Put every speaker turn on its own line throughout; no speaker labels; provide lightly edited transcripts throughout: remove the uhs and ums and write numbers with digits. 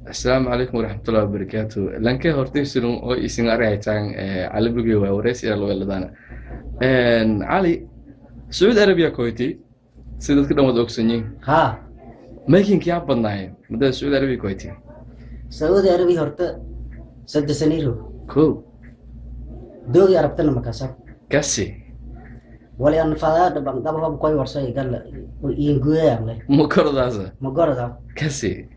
Asalaamu calaykum waraxmatullahi wabarakaatu. Lanke hortaysunun oo isin argaytaan Cali Bugey waa wareysi ila weeladana. Cali, Sacuudi Arabiya koyti, si dadka dhan wada ogsan yihiin.
Ha.
Makinka yaa badnaaye muddada Sacuudi Arabiya koyti?
Sacuudi Arabiya horta 3 saniro.
Ko.
Doogi arabtana makasa.
Kasi.
Wali an fadaa dhaban qaba hob koy warso igal inguyaanle.
Mukordaasa.
Magorada.
Kasi.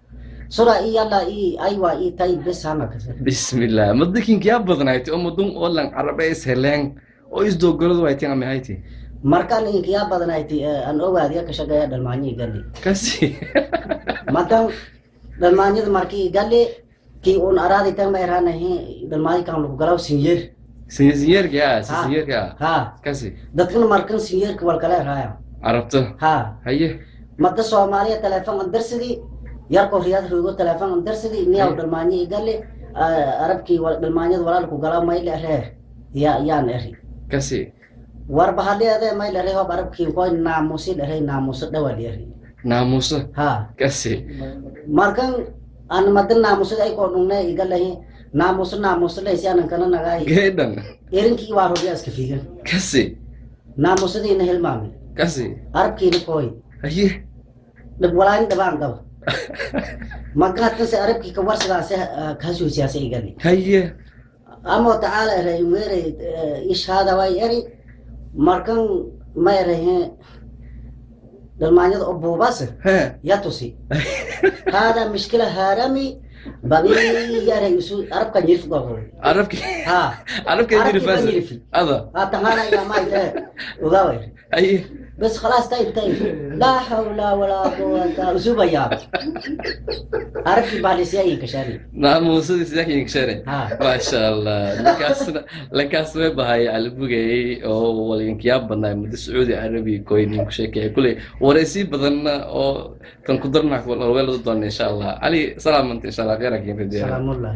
Sura i yalla i aywa i tay bes hama kasa.
Bismillah, madakinka yaa badnaayte oo mudun oo lan carabe is heleen oo isdoogoladu waytin ama hayti?
Markaan inkiyaa badanayti an ogaadiya ka shaqeeya dhalmaanyo igali.
Kasi.
Madan dhalmaanyada markii igali kii un araadi tan ma eranahi dhalmaanyo kan lagu galaw sinyeer.
Sinyeerka yaa sinyeerka.
Ha.
Kasi.
Dadkana markan sinyeerka wal kala eraya.
Carabta.
Ha.
Haye.
Madda Soomaaliya telefoon andarsidii yarko Riyaad roogo telefoon andarsidii niyaw dhalmaanyo igali arabkii dhalmaanyada walaalku galaa mayle eree ya yaan eri.
Kasi.
War bahaleede mayle erey hob arabkii koy naamusi erey naamuso dhawal eri.
Naamusa.
Ha.
Kasi.
Markan an madda naamusada ay koo dhungne igalahi naamuso naamuso leysi anan kana nagaay.
Geedhan.
Erinkii waa robiya iska fiigan.
Kasi.
Naamusadiina hilmaame.
Kasi.
Arabkiina koy.
Haye.
Dhib walaan dhabaan qaba marka hatanse arabkii ka warsadaase kahasuusiyaase igali.
Haye.
Amo tacaala eray weeray ishaada way eri markan ma erahe dhalmaanyada oo buubase.
He.
Yatusi hada mishkila harami babi yaray isu arabka nyirif gobol.
Arabki.
Ha.
Arabka.
Arabkii
Nyirifas.
Baa nyirifi.
Ada.
Ha, tahana ya maite ugawe.
Haye.
بس خلاص، طيب طيب، لا حول ولا قوة أسوبة يا عرفت باليسيا كشاري.
Naamusadii sidaa kiinkashare.
Ha.
Maasha Allah, ninkaasna lankaas way bahay Cali Bugey oo walinkiyaa badnaay muddo Sacuudi Arabiya koynin ku sheekeeya kuley wareysi badanna oo tan ku darna weelada doona insha Allah. Cali, salaamanta insha Allah, khayra kiin rajaya.
سلام الله.